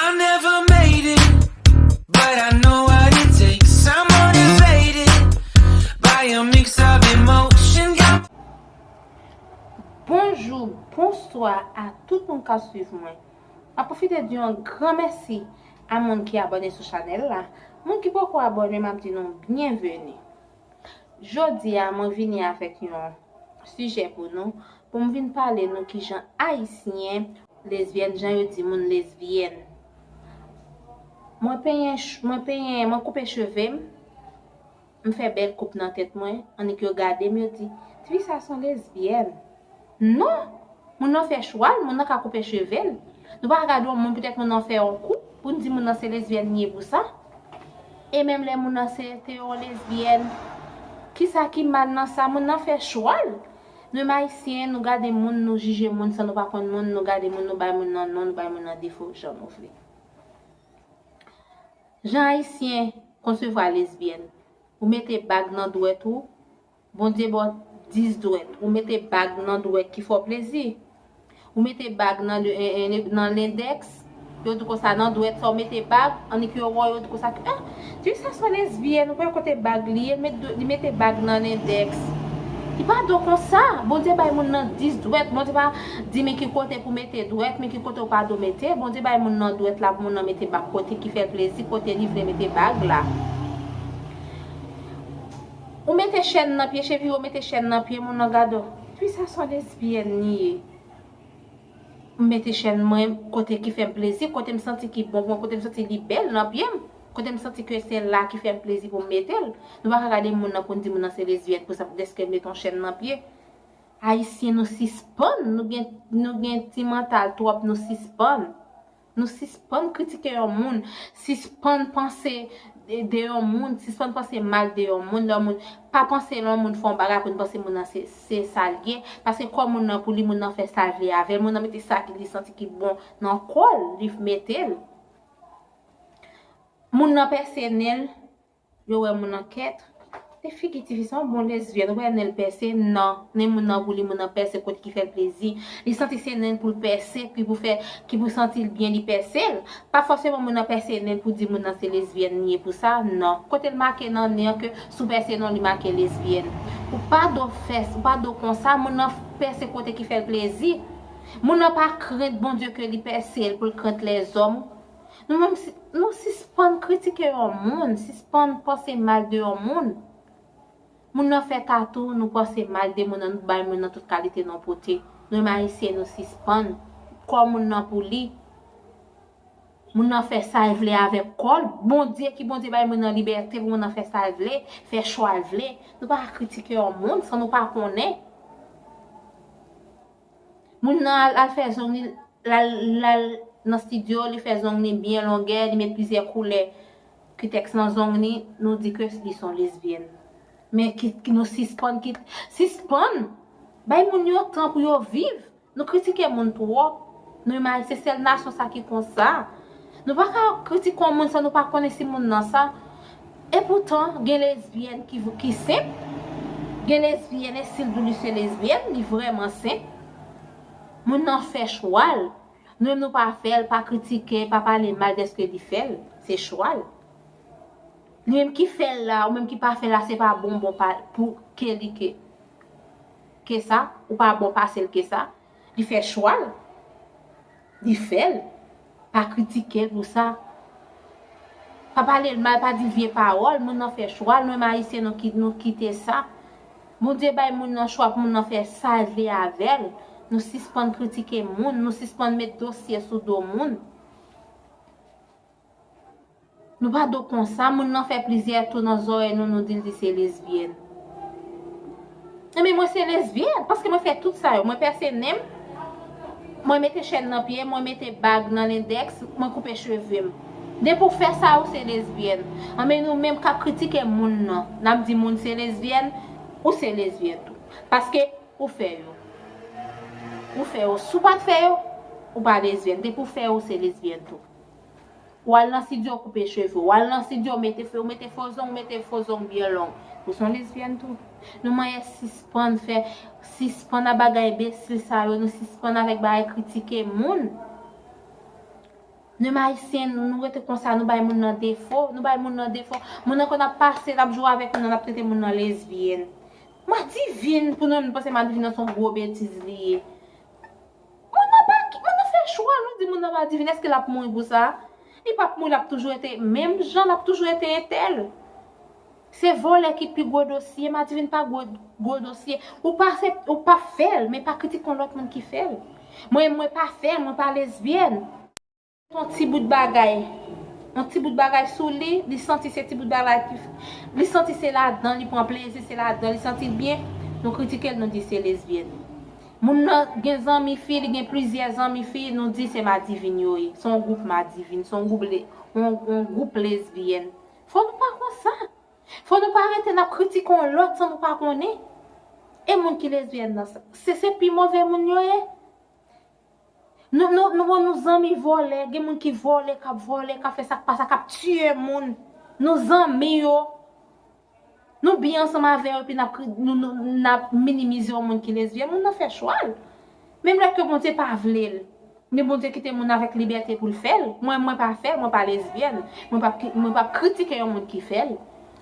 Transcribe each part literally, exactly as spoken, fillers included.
I never made it, but I know what it takes. I'm motivated by a mix of emotion. Got Bonjou, bonswa a tout moun k ap swiv mwen. M ap pwofite di yon gran mèsi a moun ki abòne sou chanèl la. Moun ki poko abòne, m ap di nou byenveni. Jodi a, mwen vini avèk yon sijè pou nou, pou m vin pale nou kijan Ayisyen, lesbyèn, jan yo di moun lesbyèn. Mwen penyen, ch- mwen penyen, mwen koupe cheve m, m fè bèl koup nan tèt mwen, annik yo gade m, yo di, "Tifi sa se yon lesbyèn." Non! Moun nan fè chwa l, moun nan ka koupe cheve l. Nou pa ka gade yon moun, petèt moun nan fè yon koup, pou n di moun nan se lesbyèn li ye pou sa. E menm lè moun nan se te yon lesbyèn, kisa ki mal nan sa? Moun nan fè chwa l. Nou menm Ayisyen, nou gade moun, nou jije moun san nou pa konn moun, nou gade moun, nou bay moun nan non, nou bay moun nan defo jan nou vle. Jan Ayisyen konsevwa lesbyèn, ou mete bag nan dwèt ou, Bondye ba w dis dwèt, ou mete bag nan dwèt ki fè w plezi. Ou mete bag nan le- en- en- nan lendèks, yo di konsa nan dwèt sa ou mete bag, annik yo wè w, yo di konsa, "Ah, tifi sa se yon lesbyèn, ou pa kote bag li ye, li met dwe- li mete bag nan lendèks." Li pa dwe konsa. Bondye bay moun nan dis dwèt, Bondye pa di men ki kote pou mete dwèt, men ki kote ou pa dwe mete. Bondye bay moun nan dwèt la pou moun nan mete bag kote ki fè l plezi, kote li vle mete bag la. Ou mete chèn nan pye, chevire, ou mete chèn nan pye, moun nan gade w. Tifi sa se yon lesbyèn li ye. M mete chèn mwen kote ki fè m plezi, kote m santi ki bon pou mwen, kote m santi li bèl nan pye m, kote m santi ke se la ki fè m plezi pou m mete l. Nou pa ka gade moun nan pou n di moun nan se lesbyèn pou sa, dèske l mete yon chèn nan pye. Ayisyen, nou sispann, nou gen, nou gen ti mantal twòp, nou sispann. Nou sispann kritike yon moun, sispann panse de, de yon moun, sispann panse mal de yon moun, lè yon moun, pa panse lè yon moun fè yon bagay pou n panse moun nan se, se sa l ye, paske kò moun nan pou li, moun nan fè sa l vle avè l, moun nan mete sa ki li santi ki bon nan kò l, li mete l. Moun nan pèse nen l, yo wè moun nan kèt. E figi tifi sa yon bon lesbyèn, ou wè nen l pèse? Non, nen moun nan pou li, moun nan pèse kote ki fè l plezi. Li santi se nen l pou l pèse, ki pou fè, ki pou santi l byen, li pèse l. Pa fòseman moun nan pèse nen l pou di moun nan se lesbyèn li ye pou sa, non. Kote l make nan nen an ke si w pèse nen w, li make lesbyèn? Ou pa dwe fè, ou pa dwe konsa, moun nan pèse kote ki fè l plezi. Moun nan pa krent Bondye ke li pèse l pou l krent lèzòm. Nou menm, si- nou sispann kritike yon moun, sispann panse mal de yon moun. Moun nan fè tatou, nou panse mal de moun nan, nou bay moun nan tout kalite non pote. Nou menm Ayisyen, nou sispann. Kò moun nan pou li. Moun nan fè sa l vle avèk kò l. Bondye ki Bondye bay moun nan libète pou moun nan fè sa l vle, fè chwa l vle. Nou pa ka kritike yon moun san nou pa konnen. Moun nan al, al fè zong li, l al, l al nan estidyo, li fè zong li byen longè, li met plizyè koulè kitèks nan zong li, nou di ke li se yon lesbyèn. Men ki, ki nou sispann, ki, sispann bay moun yo tan pou yo viv. Nou kritike moun twòp. Nou menm Ayisyen, se sèl nasyon sa ki konsa. Nou pa ka kritike yon moun san nou pa konnen si moun nan sa. Epoutan, gen lesbyèn ki, ki senp. Gen lesbyèn, e si l di w li se lesbyèn, li vrèman senp. Moun nan fè chwa l. Nou menm nou pa fè l, pa kritike, pa pale mal dèske li fè l. Se chwa l. Li menm ki fè l la, ou menm ki pa fè l la, se pa bon, bon pa, pou ke li ke, ke sa, ou pa bon pase l ke sa. Li fè chwa l. Li fè l. Pa kritike l pou sa. Pa pale l mal, pa di l vye pawòl. Moun nan fè chwa l. Nou menm Ayisyen, nou ki, nou kite sa. Bondye bay moun nan chwa pou moun nan fè sa l vle avè l. Nou sispann kritike moun. Nou sispann met dosye sou do moun. Nou pa dwe konsa, moun nan fè plizyè tou nan zòrèy nou, nou di l di se lesbyèn. Enben, mwen se lesbyèn, paske mwen fè tout sa yo. Mwen pèse nen m, mwen mete chèn nan pye m, mwen mete bag nan lendèks, mwen koupe cheve m. Depi w fè sa, ou se lesbyèn. Enben, nou menm k ap kritike moun nan, n ap di moun se lesbyèn, ou se lesbyèn tou. Paske ou fè yo. Ou fè yo. Si w pa t fè yo, ou pa lesbyèn. Depi w fè yo, ou se lesbyèn tou. Ou al nan estidyo koupe cheve w, ou al nan estidyo mete fo, ou mete fo zong, ou mete fo zong byen long. Ou se yon lesbyèn tou. Nou manyen sispann fè, sispann ak bagay enbesil sa yo, nou sispann avèk bagay kritike moun. Nou menm Ayisyen, nou rete konsa, nou bay moun nan defo, nou bay moun nan defo. Moun nan konn ap pase, l ap joure avèk moun nan, l ap trete moun nan lesbyèn. Madivin, pou nou menm, nou panse Madivin nan se yon gwo betiz li ye. Moun nan pa, moun nan fè chwa, nou di moun nan Madivin, èske l ap mouri pou sa? Li p ap mouri, l ap toujou rete menm jan, l ap toujou rete entèl. Se vòlè ki pi gwo dosye, Madivin pa gwo, gwo dosye. Ou pa, ou pa fè l, men pa kritike yon lòt moun ki fè l. Mwen, mwen pa fè l, mwen pa lesbyèn. Yon ti bout bagay, yon ti bout bagay sou li, li santi se ti bout bagay ki, li santi se ladan, li pran plezi, se ladan, li santi l byen, nou kritike l, nou di se lesbyèn. Moun nan gen zanmi fi, li gen plizyè zanmi fi, nou di se Madivin yo ye. Se yon gwoup Madivin, se yon gwoup le, yon, yon gwoup lesbyèn. Fò nou pa konsa. Fò nou pa rete n ap kritike yon lòt san nou pa konnen. E moun ki lesbyèn nan, se, se pi move moun yo ye. Nou, nou, nou, nou zanmi vòlè, gen moun ki vòlè, k ap vòlè, k ap fè sa k pa sa, k ap tiye moun. Nou zanmi yo. Nou byen ansanm avè yo, epi n ap kri-, nou, nou, n ap minimize yon moun ki lesbyèn. Moun nan fè chwa l. Menm lè ke Bondye pa vle l. Men Bondye kite moun avèk libète pou l fè l. Mwen, mwen pa fè l, mwen pa lesbyèn. Mwen p ap ki-, mwen p ap kritike yon moun ki fè l.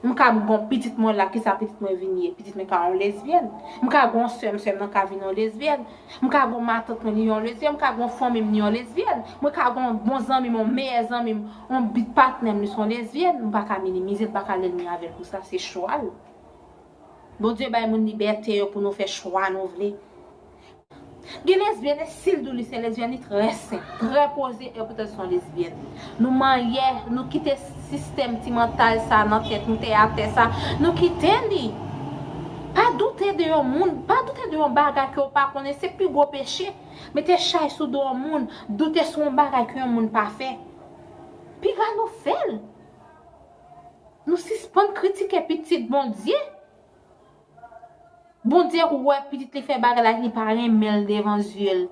M ka gon pitit mwen la, kisa pitit mwen vin ye? Pitit mwen ka yon lesbyèn. M ka gon sè m, sè m nan ka vin yon lesbyèn. M ka gon matant mwen, li yon lesbyèn. M ka gon fanmi m, li yon lesbyèn. Mwen ka gon bon zanmi m, yon meyè zanmi m, yon bit patnè m, li se yon lesbyèn. M pa ka minimize l, m pa ka lènmi avè l pou sa. Se chwa l. Bondye bay moun libète yo pou nou fè chwa nou vle. Gen lesbyèn, e si l di w li se lesbyèn, li trè senp, trè poze, e poutan se yon lesbyèn. Nou manyè, nou kite sistèm ti mantal sa nan tèt nou, tè atè sa, nou kite li. Pa doute de yon moun, pa doute de yon bagay ke w pa konnen, se pi gwo peche. Mete chay sou do yon moun, doute sou yon bagay ke yon moun pa fè. Piga nou fè l. Nou sispann kritike pitit Bondye. Bondye wè pitit li fè bagay la, li pa renmen l devan zye l.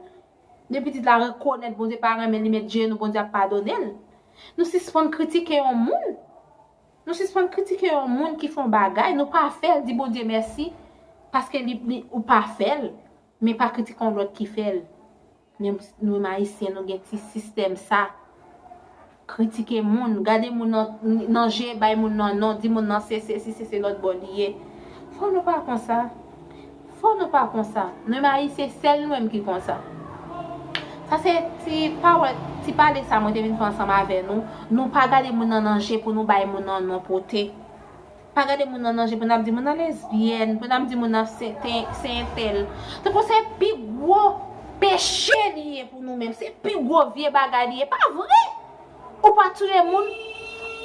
Lè pitit la rekonèt Bondye pa renmen l, li met jenou, Bondye ap padone l. Nou sispann kritike yon moun. Nou sispann kritike yon moun ki fè yon bagay, nou pa fè l, di Bondye mèsi, paske li, li, ou pa fè l, men pa kritike yon lòt ki fè l. Nou, nou menm Ayisyen, nou gen ti sistèm sa. Kritike moun, gade moun nan, nan je, bay moun nan non, di moun nan se, se, si se, se lòt bò li ye. Fò nou pa konsa. Fò nou pa konsa. Nou menm Ayisyen, sèl nou menm ki konsa. Sa se ti pawòl, ti pale sa mwen te vin fè ansanm avè nou. Nou pa gade moun nan nan je pou nou bay moun nan non pote. Pa gade moun nan nan je pou n ap di moun nan lesbyèn, pou n ap di moun nan se, te, se entèl. Tankou se pi gwo peche li ye pou nou menm. Se pi gwo vye bagay li ye. Pa vre? Ou pa touye moun,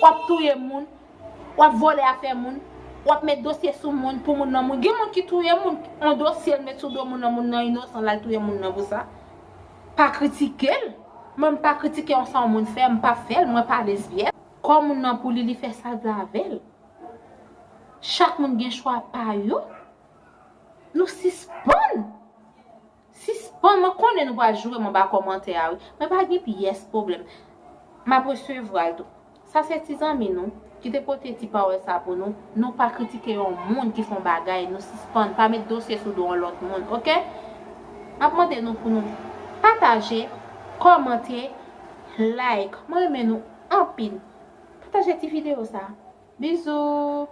w ap touye moun, w ap vòlè afè moun, w ap met dosye sou moun pou moun nan mouri. Gen moun ki touye moun, yon dosye l met sou do moun nan, moun nan inosan, l al touye moun nan pou sa. Pa kritike l. Mwen, m pa kritike yon sa yon moun fè, m pa fè l, mwen pa lesbyèn. Kò moun nan pou li, li fè sa l vle avè l. Chak moun gen chwa pa yo. Nou sispann. Sispann, mwen konnen nou pral joure m anba kòmantè a wi. Mwen pa gen pyès pwoblèm. M ap resevwa l tou. Sa se ti zanmi nou ki te pote ti pawòl sa pou nou. Nou pa kritike yon moun ki fè yon bagay. Nou sispann. Pa met dosye sou do yon lòt moun, oke? M ap mande nou pou nou pataje, kòmante, like. Mwen renmen nou anpil. Pataje ti videyo sa. Bizou!